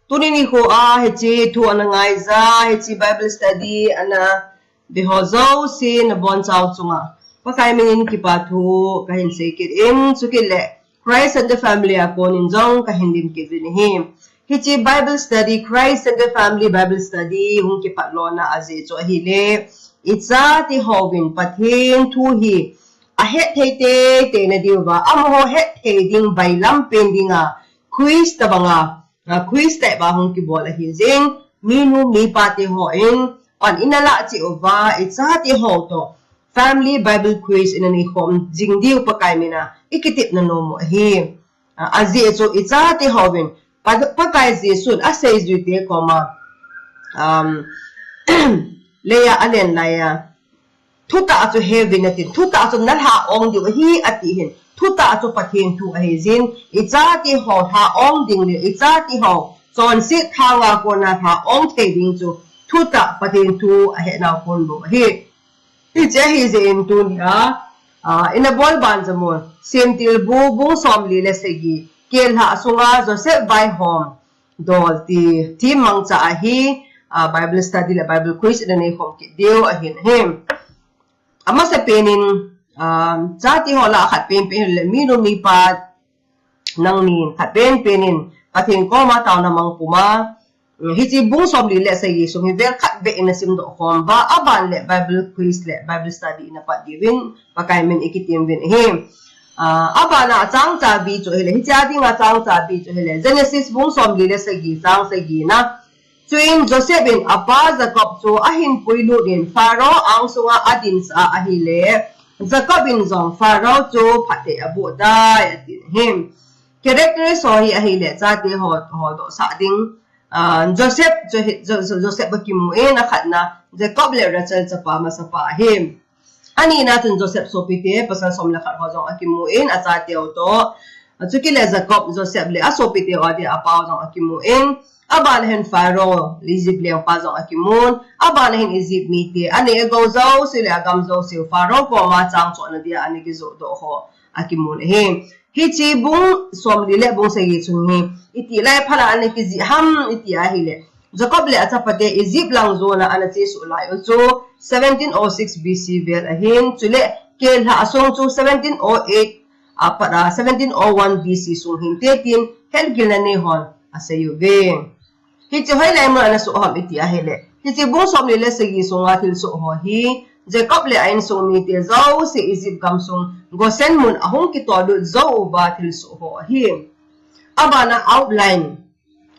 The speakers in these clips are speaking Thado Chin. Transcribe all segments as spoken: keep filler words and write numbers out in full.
Tuni nikho a hiche thu ana ngaija, hiche Bible study ana ve ho jouse nabonchau chunga Pakai minin kipa thu kahin seikit in, chukit le Christ and the Family a konin jong kahin lim kit uvin ahi. Hiche Bible study, Christ and the Family Bible Study hung kipat lona ajeh chu ahile, ichate hovin Pathen thu hi ahet thei teitei nadiuva, amaho het thei ding bailam pen dinga, Christ tabanga, a, Christ tah a hung kibol ahi jing, minu mipa te hon pan in alah cheh uva, ichate ho toh Family Bible Quiz in anei khom jing diu Pakai mina ikitepna nom u ahi. A, ajeh chu ichate hovin Pa-, Pakai Jesun aseijuite koma, um, leiya alen laiya, thutah chu heuvin atin, thutah chu nalha ong diu ahi ati hin, thutah chu Pathen thu ahi jin, ichate ho lha ong ding le ichate ho chonset thanga kona lha ong thei ding chu thutah Pathen thu ahetnau kon bou ahi. Hiche ahi jeh in tunia, a, ina bol ban jom u, Semtilbu bung somli le sagi, kelhah sunga Joseph vaihom dol ti theme mangcha ahi, a, Bible study le Bible quiz ina nei khom kit diu ahin ahi. Amasapen in, a, chate ho lah a khat penpen le minu mipa nangnin khat penpen in Pathen koma taona mang puma, hiche bung somli le sagi sung hi vel khat beh in nasim doh khom uva, aban le Bible quiz le Bible study ina pat diuvin Pakai min ikitem uvin ahi. A, abana chang chabi chu ahile, hiche a dinga chang chabi chu ahile, Genesis bung somli le sagi chang sagina. Chuin Joseph in apa Jacob chu ahin puilut in Pharaoh angsunga adinsah a ahile, Jacob in jong Pharaoh chu phatthei aboh tai atin ahi. Characters ho hi ahile, chate ho, ho dohsah ding. A, Joseph chu hi, Jo-, Jo-, Joseph akimu in, akhatna Jacob le Rachel chapa masapa ahi. Anina chun Joseph sopite pasal som le khat ho jong akimu in, achateu toh. Chukit le Jacob, Joseph le asopiteu adia apau jong akimu in, abana hin Pharaoh, Egypt lengpa jong akimun, abana hin Egypt mite anei agou jouse le agam jouse Pharaoh koma chang chohna dia ana kijoh doh ho akimun ahi. Hiche bung somli le bung sagi chung hi itih lai phala ana kijih ham iti ahile, Jacob le achapate Egypt lang jona ana chesuh lai u chu seventeen oh six B C vel ahin, chule kelhah sung chu seventeen oh eight apat a seventeen oh one B C sung hinte tin hetgilna nei hon asei uve. Hiche hoilai mun ana soh ham iti ahile, hiche bung somli le sagi sunga thilsoh ho hi Jacob le a insung mite jouse Egypt gamsung Goshen mun ahung kitolut jou uva thilsoh ho ahi. Abana outline.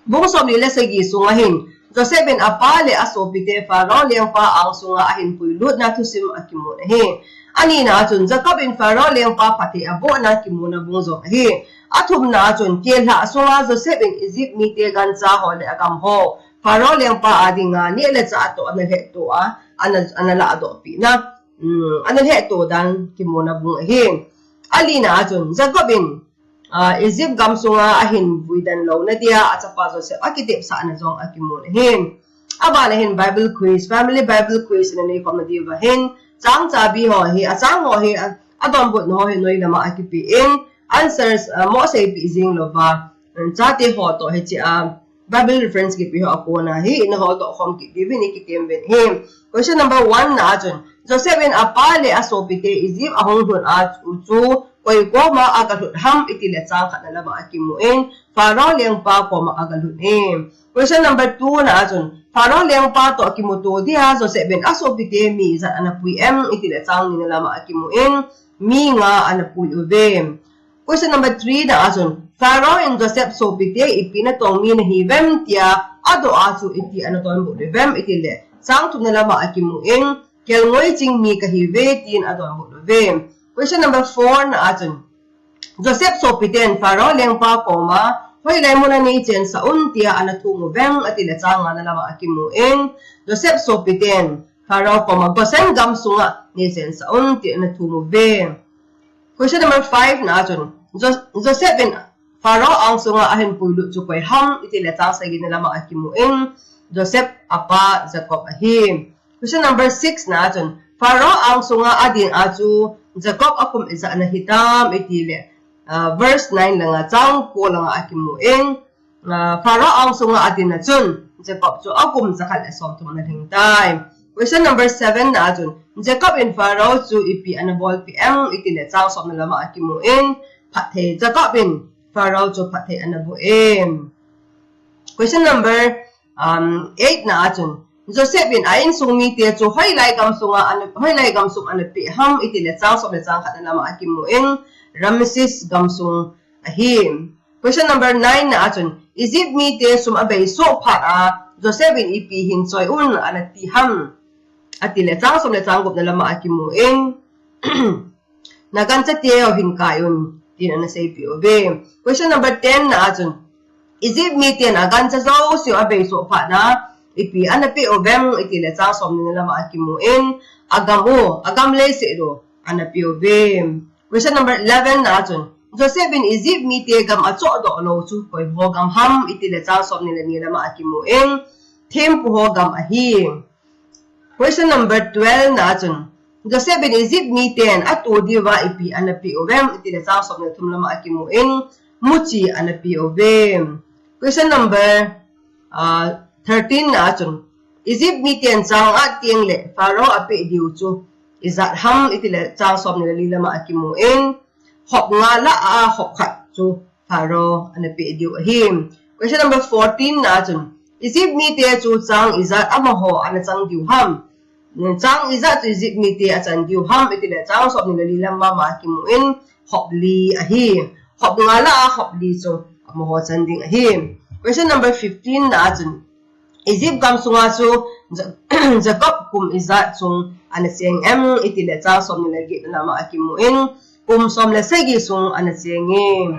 Bung somli le sagi sunga hin Joseph in apa le asopite Pharaoh lengpa angsunga ahin puilutna thusim akimun ahi. Anina a chun Jacob in Pharaoh lengpa phatthei abohna kimuna bung jong ahi. Athumna a chun kelhah sunga Joseph in Egypt mite gancha ho le agam ho Pharaoh lengpa adinga neh le chah toh ana lhehtoh a, ana, ana lahdohpehna, um, ana lhehtoh dan kimuna bung ahi. Alina a chun Jacob in, a, Egypt gamsunga ahin vuidan louna dia achapa Joseph akitepsahna jong akimun ahi. Abana hin Bible quiz, family Bible quiz ina nei khomna diuva hin, chang chabi ho hi, achang ho hi, a, adonbutna ho hi noi lama akipe in, answers, a, mo seipeh jing louva, um, chate ho toh hiche a, Bible reference kipe ho akona hi, ina holdoh khom kit diuvin ikitem uvin ahi. Question number one na a chun, Joseph in apa le asopite Egypt ahung lhun a chu, chu koi koma agalhut ham iti le chang khatna lama akimu in, Pharaoh lengpa koma agalhut in. Question number two na a chun, Pharaoh lengpa toh kimuto dia Joseph in asopite mi ijat ana pui em iti le chang nina lama akimu in, mi nga ana pui uve. Question number three na a chun, Pharaoh in Joseph sopite ipi natong mi nahiuvem tia adoh a chu iti ana donbut uvem iti le chang thumna lama akimu in, kelngoi ching mi kahiuve tin adonbut uve. Question number four na a chun, Joseph sopiten Pharaoh lengpa koma hoilai muna neichensah un tia ana thum uvem ati le chang ngana lama akimu in, Joseph sopiten Pharaoh koma Goshen gamsunga neichensah un tia ana thum uve. Question number five na a chun, Jo-, Joseph in Pharaoh angsunga ahin puilut chu koi ham iti le chang sagina lama akimu in, Joseph apa Jacob ahi. Question number six na a chun, Pharaoh angsunga adin a chu Jacob akum ijat ana hitam iti le, ah, verse nine langa chang ko langa akimu in, Pharaoh ang sunga adin a chun Jacob chu akum jakhat le somthum ana lhing tai. Question number seven na a chun, Jacob in Pharaoh chu ipi ana bolpeh em iti le chang somni lama akimu in, phatthei, Jacob in Pharaoh chu phatthei ana boh em. Question number, um, eight na a chun, Joseph in a insung mite chu hoilai gam sunga ana, hoilai gam sung ana peh ham iti le chang som le chang khat na lama akimu in, Ramses gam sung ahi. Question number nine na a chun, Egypt mite sum abei soh phat a, Joseph in ipi hin choi un ana ti ham ati le chang som le chang gup na lama akimu in, na gancha teu hin kai un, tin ana seipeh uve. Question number ten na a chun, Egypt miten agancha jouse abei soh phat na, ipi ana peh uvem iti le chang somni na lama akimu in, agam u, agam leiset u ana peh uve. Question number eleven na a chun, Joseph in Egypt mite gam achoh doh lou chu koi ho gam ham iti le chang somni le ni lama akimu in, thempu ho gam ahi. Question number twelve na a chun, Joseph in Egypt miten atoh diuva ipi ana peh uvem iti le chang somni le thum lama akimu in, muchi ana peh uve. Question number, uh, thirteen na a chun, Egypt miten chang at teng le Pharaoh apeh diu chu ijat ham iti le chang somni le li lama akimu in, hop nga lah a hop khat chu Pharaoh ana peh diu ahi. Question number fourteen na a chun, Egypt mite chu chang ijat amaho ana chang diu ham. Chang ijat chu Egypt mite achan diu ham iti le chang somni le li lama akimu in, hop li ahi. Hop nga lah a hop li chu amaho chan ding ahi. Question number fifteen na a chun, Egypt gam sunga chu Ja-, Jacob kum ijat sung ana cheng em iti le chang somni le get na lama akimu in, kum som le sagi sung ana cheng e.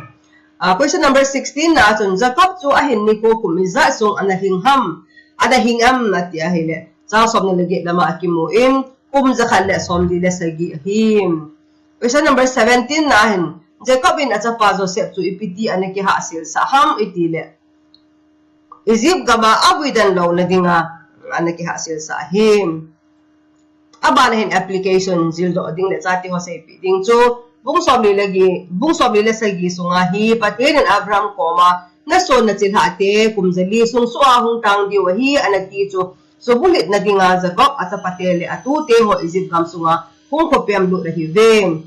Ah, question number sixteen na a chun, Jacob chu ahin nikho kum ijat sung ana hing ham, ana hing em ati ahile, chang somni le get lama akimu in, kum jakhat le somli le sagi ahi. Question number seventeen na a hin, Jacob in achapa Joseph chu ipi ti ana kihahsel sah ham iti le, Egypt gam a avuidan louna dinga ana kihahsel sah ahi. Abana hin application jildoh ding le chate ho seipeh ding chu, bung somli le gi, bung somli le sagi sunga hi Pathen in Abraham koma, nason nachilhah te kum jali sung soh a hung tang diu ahi ana ti chu, subulhit na dinga Jacob achapate le atute ho Egypt gam sunga hung khopem lut ahiuve.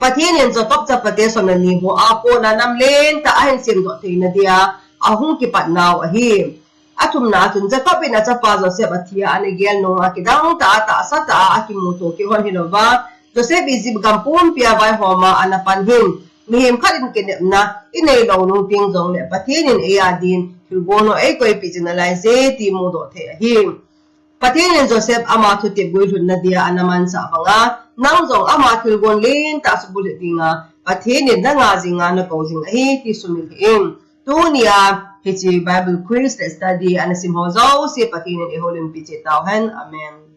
Pathen in Jacob chapate som le ni ho a kona nam lentah ahin semdoh theina dia ahung kipat nau ahi. Athumna a chun Jacob in achapa Joseph athi a ana gel nunga kidang tah a tahsa tah a akimuto kihon hilouva, Joseph Egypt gam pumpia vaihoma ana pan hin, mihem khat in kinepna inei lou nung teng jongle Pathen in eia din thilgon ho eikoipeh jing nalai je ti mudoh thei ahi. Pathen in Joseph ama thutep guilhunna dia ana mansah banga, nang jong ama thilgon lentah subulhit dinga Pathen in nanga jinga nakou jing ahi ti sumil hih in. Tunia hiche Bible quiz le study ana sim ho jouse Pathen in eiho limpi cheh tauhen. Amen.